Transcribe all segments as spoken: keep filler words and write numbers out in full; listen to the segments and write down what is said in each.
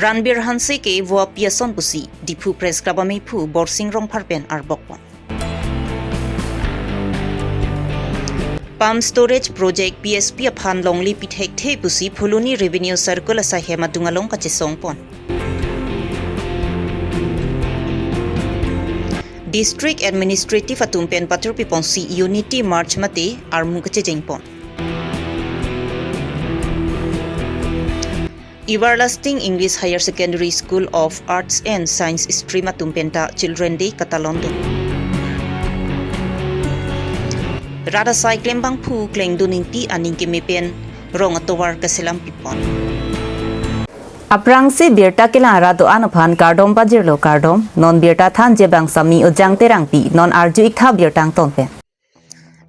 Ranbir Hanse ke voapi ason pusi Diphu Press Club ameiphu Borsing Rongphar pen arbokpon. Pump Storage Project P S P aphan longle pithekthe pusi Phuloni Revenue Circle asaihem adung along kachesongpon. District Administrative atum pen patur piponsi Unity March mate armu kachejengpon. Everlasting English Higher Secondary School of Arts and Science Stream atum penta Children Day katalondun. Rat asai klembangphu Klengdun Ingti aning keme pen rong atovar kaselam pipon. Aphrangsi birta kelang arat do-an aphan kardom pajirlo kardom, non birta thanji abang Sami Ojang Terangpi, non arju-ik tha birta angton pen.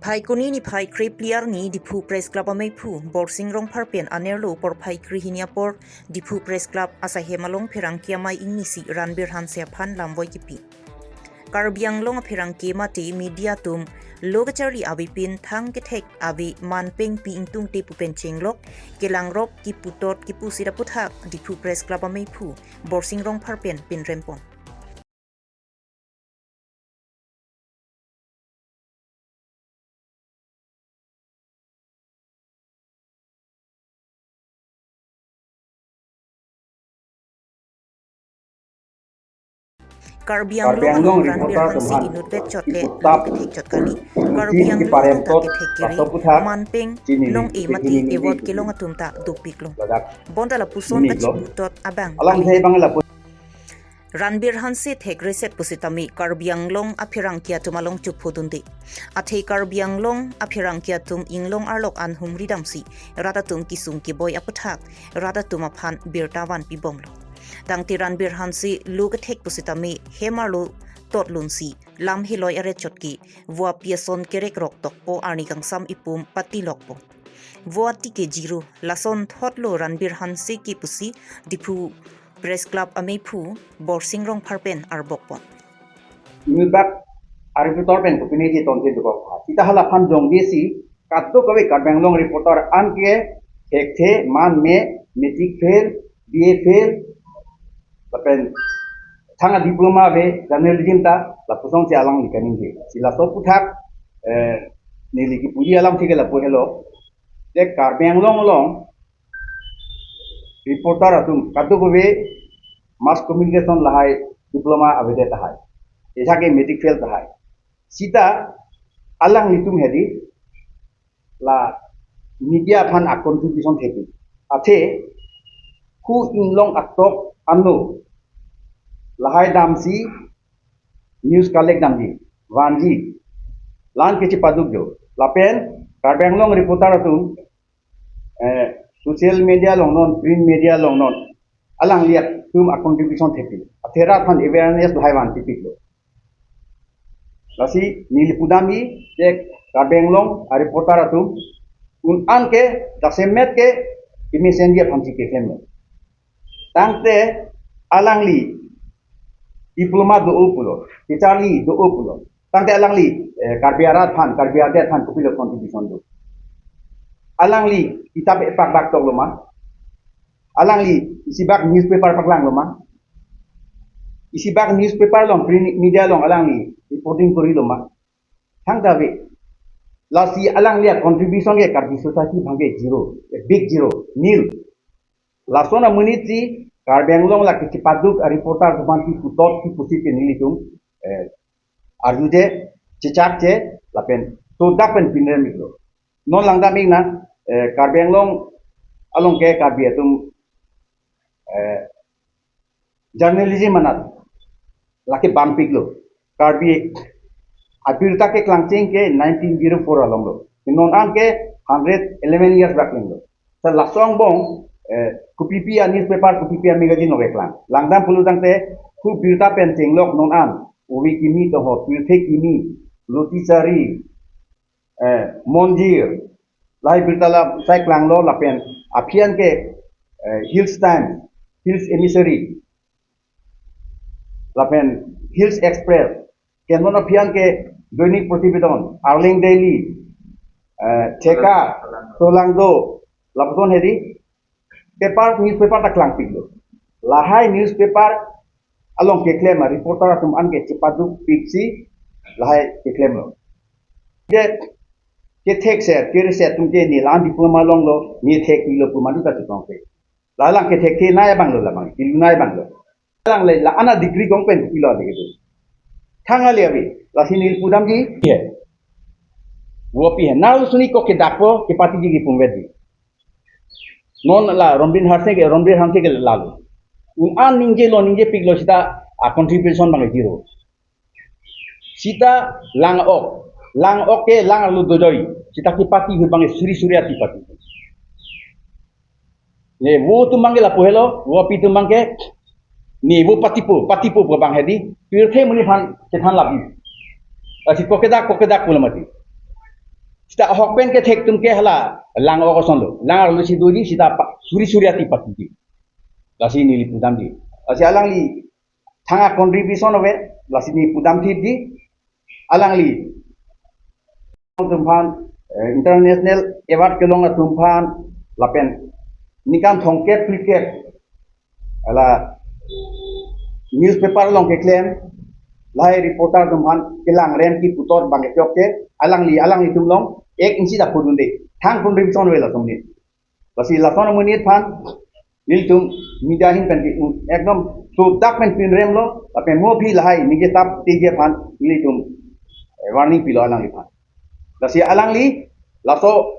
Phaikuni niphai krephli arni Diphu Press Club ameiphu Borsing Rongphar pen anerlo porphai krehini apor Diphu Press Club asaihem along pherangke amei ingnisi Ranbir Hanse aphan lamvoi kipi. Karbi Anglong apherangke mate media atum lo kacharli avepin thang kethek ave man pengpi ingtungte pu pen chenglok kelangrop kiputot kipusit aputhak Diphu Press Club ameiphu Borsing Rongphar pen pinrempon. Karbi Anglong along Ranbir Hanse inutvet chot le lo kethek chot kali. Karbi Anglong ta kethek kere man peng nong-e mate ewot kelong atum ta dopiklo. Bonta lapuson kachiputot abang Ranbir Hanse thekreset pusitame Karbi Anglong apherangke atum along chuphodunde. Athe Karbi Anglong apherangke atum inglong arlok an humri damsi rat atum kesung keboi aputhak rat atum aphan birta vanpibomlo. Tangte Ranbir Hanse lo kethek pusitame hem arlo totlunsi lam heloi arechot ke voapi ason kerek rok tokpo arni kangsam ipum patilokpo. Voati ke zero, lason thotlo Ranbir Hanse ke pusi Diphu Press Club ameiphu Borsing Rongphar pen arbokpon. Inutbak a-reporter pen kopine ji tonte dukok tha. Sita halaphan jongdesi kadokave Karbi Anglong reporter anke thekthe man me, matric fail, B A fail, lapen thang a-diploma ave journalism ta, lapusonsi alangli kaningje. Si laso aputhak, eh, neli kipuji alam thike lapu helo. Je Karbi Anglong along reporter atum kadokave mass communication lahai diploma avedet tahai. Esa ke matric fail tahai. Sita alanglitum hedi la media aphan a-contribution thepi. Athe hu inglong atok ano lahai damsi news collect damji, vanji, la-an kechipaduk jo. Lapen Karbi Anglong reporter atum, eh, social media along non, print media along non, alanglitum a-contribution thepi. Athe rat aphan awareness lahai vanpipiklo. Lasi neli pudamji je Karbi Anglong a-reporter atum un-an ke jasemet ke kemesenji aphansi keklemlo. Tangte alangli diploma do-o pulo, kacharli do-o pulo. Tangte alangli, eh, Karbi arat aphan, Karbi adet aphan kopilo contribution do? Alangli kitap epak bak toklo ma? Alangli isibak newspaper paklanglo ma? Isibak newspaper along, print media along alangli reporting korilo ma? Thangta ave. Lasi alangli a-contribution ke Karbi society aphan ke zero, a big zero, nil. Lason amonit si Karbi Anglong la kechipaduk a-reporter atum aphan kiputot kipusit ke nelitum, eh, arjuje, chechakche, lapen todak pen pinrem-iklo. Non langdam-ik nang, eh, Karbi Anglong along ke Karbi atum, eh, journalism anat lake vanpiklo. Karbi abirta keklangcheng ke nineteen zero four along lo. Non an ke hundred eleven years bak lenglo. Sa laso angbong, eh, kopipi a-newspaper, kopipi a-magazine lo keklang. Langdam pulo tangte, hu birta pen chenglok non an, ove kimi toho, pirthe kimi, loti sari, eh, monjir, lahai birta la sai klanglo lapen aphi an ke, eh, Hills Times, Hills Emissary, lapen Hills Express, kenbon aphi an ke Doinik Protibedon, Arleng Daily, eh, Theka, Tolangdo, lapuson hedi, paper, newspaper ta klangpiklo. Lahai newspaper along keklem a reporter atum an ke chepaduk piksi lahai keklemlo. Ke kethek ser, kere ser atum ke ne la-an diploma longlo, ne thekpilo pu madu ta chepangke. Lalang kethek ke nai abanglo labang, kilu nai abanglo. Lalang le la-an a degree kong pen pilo de gitu. Thang ali abi, lasi neli pudamji. Ye. Wo pi he. Nau suni ko kedakpo, kepatiji kipungvedi. Non la Romdin Hanse ke, Romdin Hanse ke lalo. Un-an ningjelo, ningjepiklo seta a contribution abang zero. Seta lang-ok, lang-ok ke lang-arlo dojoi. Seta kepati ahut abang suri suri ati pati. Ne vo atum abang ke lapu helo, vo api atum abang ke, ne vo patipo, patipo pu abang hedi, pirthe amonit aphan chethan labi. Lasi kokedak, kokedak pulo mati. Seta ahok pen kethek atum ke hala lang-ok asonlo, lang-arlo si doji, seta pa-, suri suri ati patiji. Lasi neli pudamji. Lasi alangli thang a contribution ave, lasi neli pudam thipji, alangli atum aphan, eh, international award kelong atum aphan, lapen ningkan thomkep phlikep, hala newspaper along keklem, lahai reporter atum aphan kelang rem kipu ator abang kechok ke, alangli, alanglitum along ek inchi ta pudunde, thang contribution ave latum ni. Lasi lason amonit aphan, nelitum media ahin pen ke, um, ekdom sodak pen pinremlo, lapen mo aphi lahai ningje tap teje aphan, nelitum, eh, warning pilo alangliphan. Lasi alangli, laso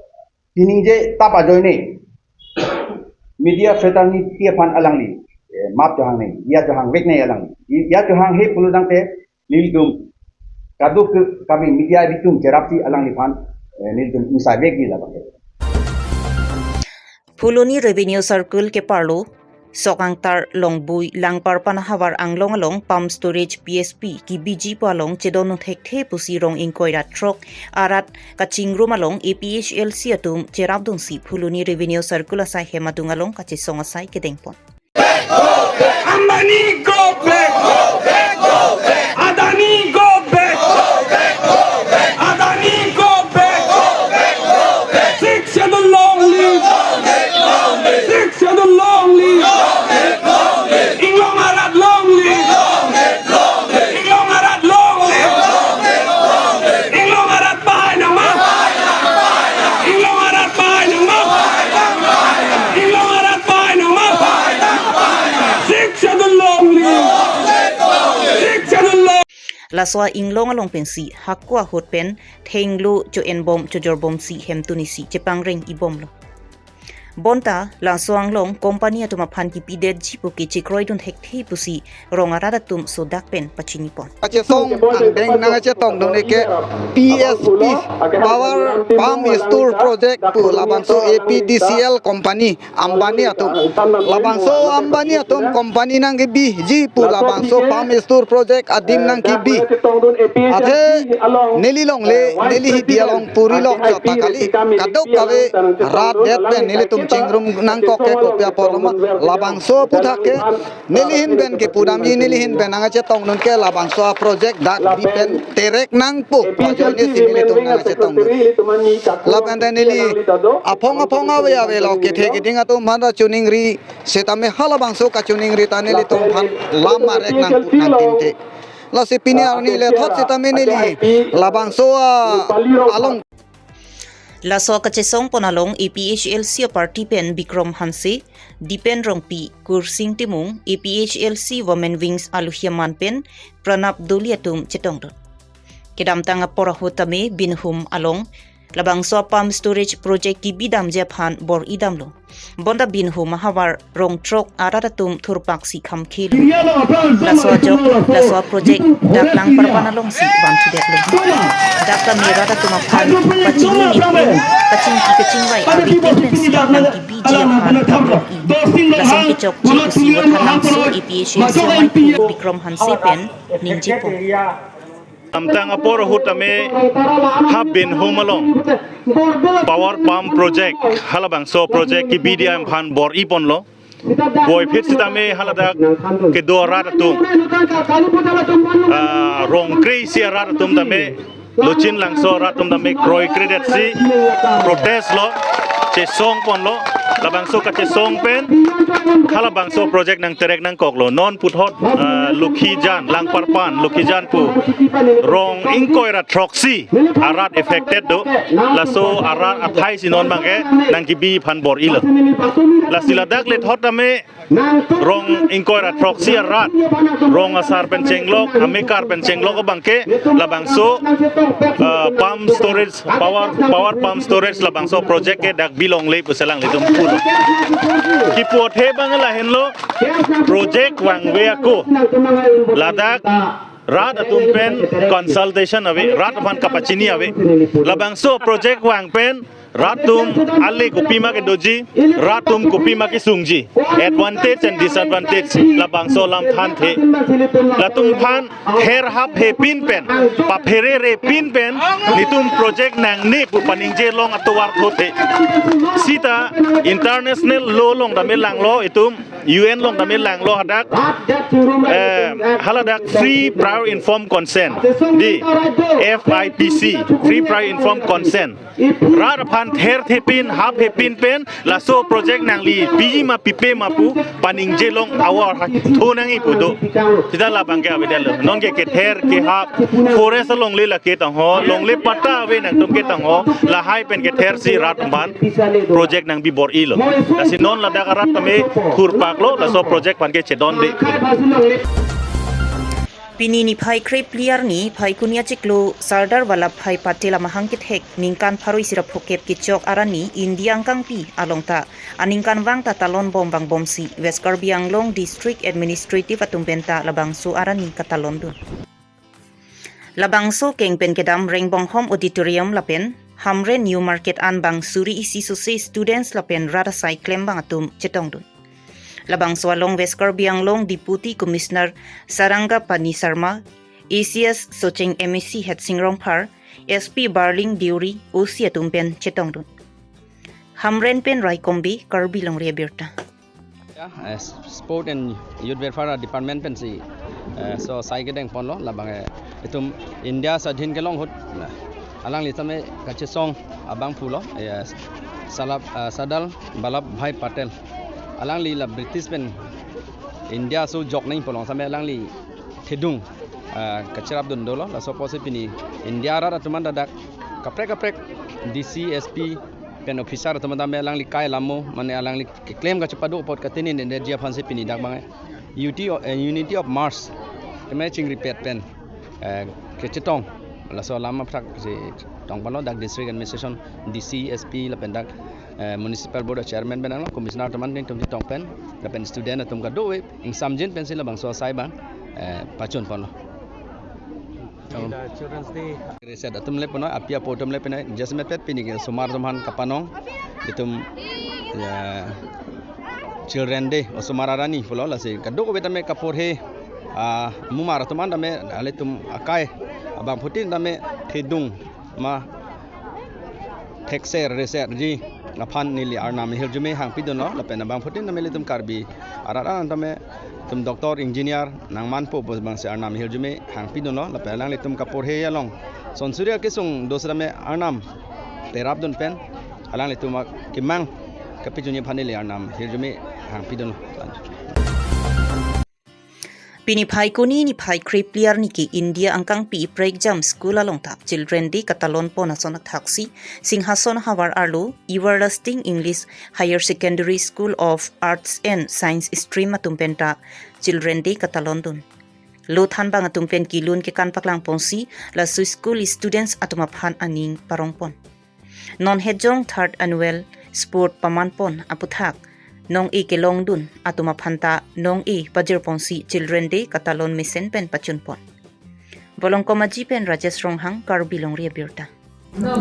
kiningje tap ajoine, media fraternity aphan alangli, eh, map chohang ne, ya chohangvek ne alangli. Ya chohanghe pulo tangte, nelitum kaduk ke kami media abitum cherapsi alangliphan, eh, nelitum ingsai vekji labang. Phuloni Revenue Circle keparlo, Sokangtar Longbui Langparpan ahavar anglong along pump storage P S P kebiji pu along chedondun thekthe pusi rong ingkoi ra throk arat kachingrum along A P H L C atum cherapdunsi Phuloni Revenue Circle asai hem adung along kachesong asai kedengpon. Ambani go back. Adani go back. Adani go back. Sixth Schedule long live. Sixth Schedule long live. Inglong arat long live. Inglong arat long live. Inglong arat pahai nangma. Inglong arat pahai nangma. Inglong arat pahai nangma. Sixth Schedule long live. Sixth Schedule long. Laso inglong along pensi hako ahut pen thenglo cho-enbom chojorbomsi hemtun isi chepangreng-ibomlo. Bonta laso anglong company atum aphan kipidetji pu ke chekroidun thekthe pusi rong arat atum sodak pen pachinipon. Kachesong angdeng nangkachetongdun ke P S P, Power Pump Store Project pu labangso A P D C L company Ambani atum. Labangso Ambani atum company nangkebiji pu labangso Pump Store Project adim nangkebi. Athe neli longle, neli hidi along purilok jota kali. Kadokave rat det pen nelitum chingrum nangkok ke kopi apotlo ma. Labangso aphuthak ke neli ahin pen kepudamji, neli ahin pen nangkachetongdun ke labangso a project dak bi pen terek nangpo pu ajoine si nelitum nangkachetongdun. Lapen te neli aphong aphong ave avelo kethe keding atum aphan ta choningri setame halabangso kachoningri ta nelitum aphan lam marek nangpu nangtinte. Lasi pini arni lethot setame neli labangso a along. Laso kachesongpon along A P H L C a party pen Bikrom Hanse, Dipen Rongpi, Kursing Timung, A P H L C Women Wings aluhiaman pen Pranab Doli atum chetongdun. Kedamtang apor ahut tame Binhum along labangso a pump storage project kebidamji aphan bor-idamlo. Bonta Binhum ahavar rong throk arat atum thurpaksi khamkhelo. Laso ajok, laso a project dak Langparpan alongsi vanthudet lo. Dak kami rat atum aphan pachingni nipun, pachingki kachingvai a-repair pensi nangkebiji aphan kabor-i. Lason kechokche pusi Vothatlangso A P H L C a maipu Bikrom Hanse pen ningjepon. Kedamtang apor ahut tame ha Binhum along power pump project, halabangso project kebidi aphan bor-iponlo. Puvoiphit setame haladak kedo arat atum, ah, rong kre-isi arat atum tame, Lochin Langso arat atum tame kroikredetsi protest lo, chesongponlo. Labangso kachesong pen halabangso project nangterek nangkoklo. Non puthot, ah, Lokhijan, Langparpan, Lokhijan pu rong ingkoi ra throksi arat affected do. Laso arat athai si non bangke nangkebi aphan bor-ilo. Lasi ladak le thot tame rong ingkoi ra throksi arat, rong asar pen chenglok, amekar pen chenglok abangke labangso, ah, pump storage, power, power pump storage labangso project ke dak bilongle pu selanglitum pulo. Kipu athe bang lahenlo, project vangve ako ladak rat atum pen consultation ave, rat aphan kapachini ave. Labangso project vang pen rat atum ale kopima kedoji, rat atum kopima kesungji, advantage and disadvantage labangso alam thanthe. Latum aphan ther haphepin pen, paphererepin pen, netum project nangne pu paningje long atovar thothe. Sita international law along tame langlo, itum U N along tame langlo hadak, eh, haladak free prior informed consent, di F I P C, free prior informed consent. Rat aphan ther thepin, haphepin pen, laso project nangli piji ma pipe ma pu paningje long avar ha thu nangji pu do. Sita labangke avedetlo. Nonke kether kehap forest alongle lake tangho, longle patta ave nangtum ke tangho, lahai pen kether si rat aphan project nangbi bor-ilo. Lasi non ladak arat tame thurpaklo, laso project aphan ke chedonde. Pini niphai krephli arni Phaikuni achiklo Sardar Vallabhbhai Patel amahang kethek ningkan pharo isi ra phokep kechok arni India angkangpi along ta aningkanvang ta talon bom vangbomsi West Karbi Anglong District Administrative atum pen ta labangso arni katalondun. Labangso keng pen kedam Rengbonghom Auditorium lapen Hamren New Market an bang suri isi sose students lapen rat asai klembang atum chetongdun. Labangso along West Karbi Anglong Deputy Commissioner Sarangapani Sharma, A C S Socheng, M A C Headsing Rongphar, S P Barling Deuri, O C atum pen chetongdun. Hamren pen Raikombi, Karbi Longri Abirta. Ya, eh, Sport and Youth Welfare Department pensi, eh, so sai kedeng ponlo, labang, eh, itum India sadhin kelong ahut, nah, alangli tame kachesong abang pulo, eh, Salap, eh, Sardar Vallabhbhai Patel. Alangli la British pen India so jok nangji pu along tame alangli thedung, ah, kacherapdun dolo, laso apotsi pini India arat atum an dak kaprek kaprek D C, S P pen officer atum an tame alangli kai lamo, mane alangli keklem kachepado apot katene ne ji aphansi pini dak bang U T, eh, Unity of March keme chingripet pen, eh, kechetong, laso alam aphuthak si tong ponlo, dak District Administration, D C, S P lapen dak, eh, Municipal Board Chairman pen along, Commissioner atum an ningtum chetong pen, lapen student atum kadokave ingsamjin pensi labangso asai bang, eh, pachun ponlo. Children's Day. Reset atum le puno, api apo atum le puno, just mepet pini ke osomar atum aphan kapanong, itum, ya, Children Day, osomar arni pulo, lasi kadokave tame kaporhe, ah, mumar atum an tame, alitum akai abangphutin tame thedung ma thekser reserji aphan neli arnam ahirjume hangpidunlo, lapen abangphutin tame ilitum Karbi arat an tame itum doctor, engineer nangmanpo pu bangsi arnam ahirjume hangpidunlo, lapen alanglitum kaporhe along sonsuri akesung do setame arnam terapdun pen alanglitum akemang kapachunji aphan neli arnam ahirjume hangpidunlo. Pini Phaikuni niphai krephli arni ke India angkangpi Prekjam School along ta Children Day katalon pon ason athaksi Singhason havar arlo Everlasting English Higher Secondary School of Arts and Science Stream atum pen ta Children Day katalondun. Lo thanbang atum pen kelun kekan paklang ponsi laso school students atum aphan aning parong pon. Non hejong third annual sport paman pon aphuthak nong-e kelongdun atum aphan ta nong-e pajir ponsi Children Day katalon mesen pen pachun pon. Bolongkom Aji pen Rajesh Ronghang, Karbi Longri Abirta.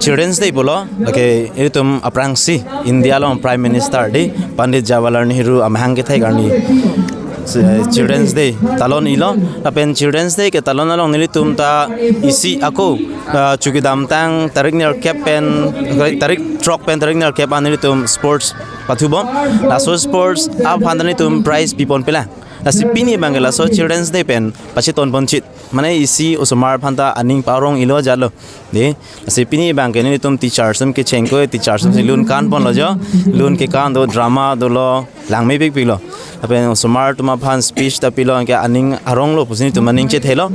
Children's Day pulo, lake ilitum aphrangsi India along Prime Minister di Pandit Jawaharlal Nehru amahang kethek arni, eh, Children's Day talon-ilo, lapen Children's Day ketalon along nelitum ta isi ako, ah, chukidamtang tarik nerkep pen, tarik throk pen tarik nerkep an nelitum sports pathubom. Laso sports aphan ta nelitum prize pipon pela. Lasi pini abangke laso Children's Day pen pacheton ponchit. Mane isi osomar aphanta aning parong ilo jalo. De, lasi pini abangke nelitum teachers atum kechengkoi, teachers atum si lun kan ponlo jo. Lun kekan do, drama dolo, langmepikpiklo. Lapen osomar atum aphan speech ta pilo, anke aning aronglo pusi nelitum aning chethelo.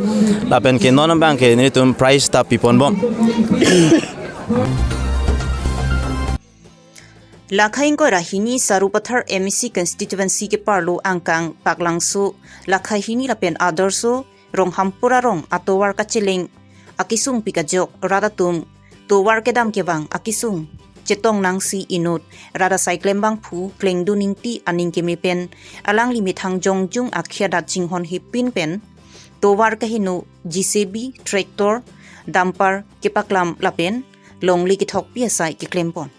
Lapen ke non abangke nelitum prize ta piponbom. Lakha ingkoi ra hini Sarupathar M A C constituency keparlo angkang Paklangso Lakha hini lapen Adarsho Ronghampur arong atovar kacheleng akesung pik ajok rat atum tovar kedam kevang akesung chetong nangsi inut rat asai klembangphu Klengdun Ingti aning keme pen alangli methang jongjung akhei adat chinghon hepin pen tovar kaheno J C B, tractor, dumper kepaklam lapen longle kethokpi asai keklempon.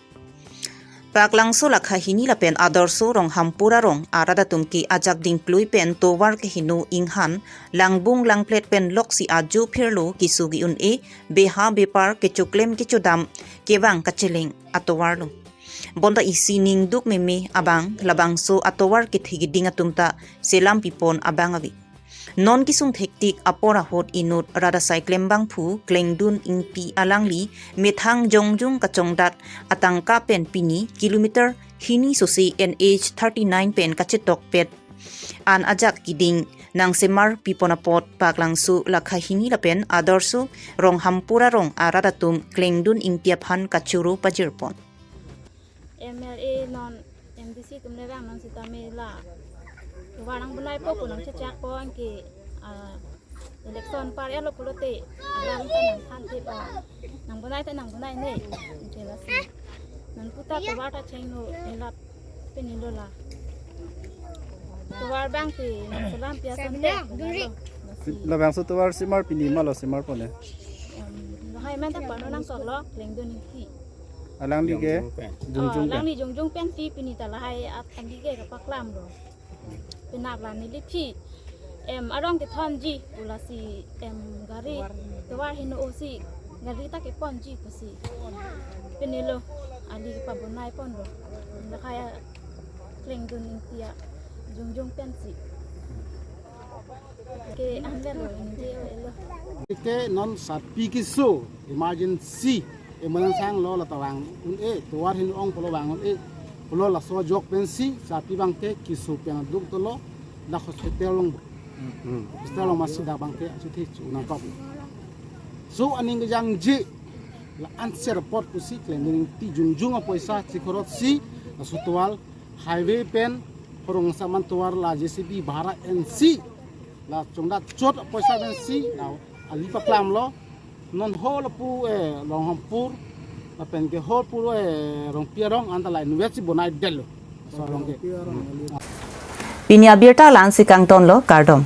Paklangso Lakha hini lapen Adarsho Ronghampur arong arat atum ke ajak dingklui pen tovar keheno inghan langbung langplet pen loksi ajo phirlo keso ke-un-e beha bepar kechoklem kechodam kevang kacheleng atovarlo. Bonta isi ningduk meme abang labangso atovar kethe keding atum ta selam pipon abang ave. Non kesung thektik apor ahut inut rat asai klembangphu Klengdun Ingti alangli methang jongjung kachongdat atangka pen pini kilometer hini sose N H thirty nine pen kachetokpet an ajak keding nangsemar pipon apot Paklangso Lakha hini lapen Adarsho Ronghampur arong arat atum Klengdun Ingti aphan kachoro pajirpon. M L A non M D C atum le vang non sitame la tovar nangbonaipo pu nangchechakpo anke, ah, election par-etlo pulote alam ta nangthan thip, ah, nangbonai ta nangbonai ne anke lasi non puta tovar ta chengno, ne lap pini lo la. Tovar abangke nangselam pi asonte, ne lo, lasi. Labangso tovar semar pini ma lo semar pone? Em, lahai men ta pano nangkoklo, Klengdun Ingti. Alangli ke jongjung pen. Oh, alangli jongjung pensi pini ta lahai at andi ke kapaklamlo. Penap la neli phi, em, arong kethonji pu lasi, em, gari tovar heno-osi gari ta keponji pusi. Pini lo, ali kepabonai ponlo. Lahai Klengdun Ingti ajongjung pensi. Ke anle lo, Ingti o elo. Ke non sarpi keso emergency, emergency lo la ta vang un-e, tovar heno-ong pulo vang un-e pulo laso ajok pensi sarpi abangke keso pen aduk tolo, dak hospital along. Hmm. Hospital along masi dak abangke achuthi chu nangkok. So aning kejangji la answer apot pusi Klengdun Ingti jongjung apoisa chikhorotsi laso tovar highway pen horong saman tovar la J C B bhara ensi la chongdat chot apoisa pensi la ali paklamlo. Non ho lapu, eh, Ronghampur lapen ke ho puro, eh, Rongpi arong anta la inutvet si bonaidetlo. So arong ke. Pini abirta la-ansi kangtonlo, kardom.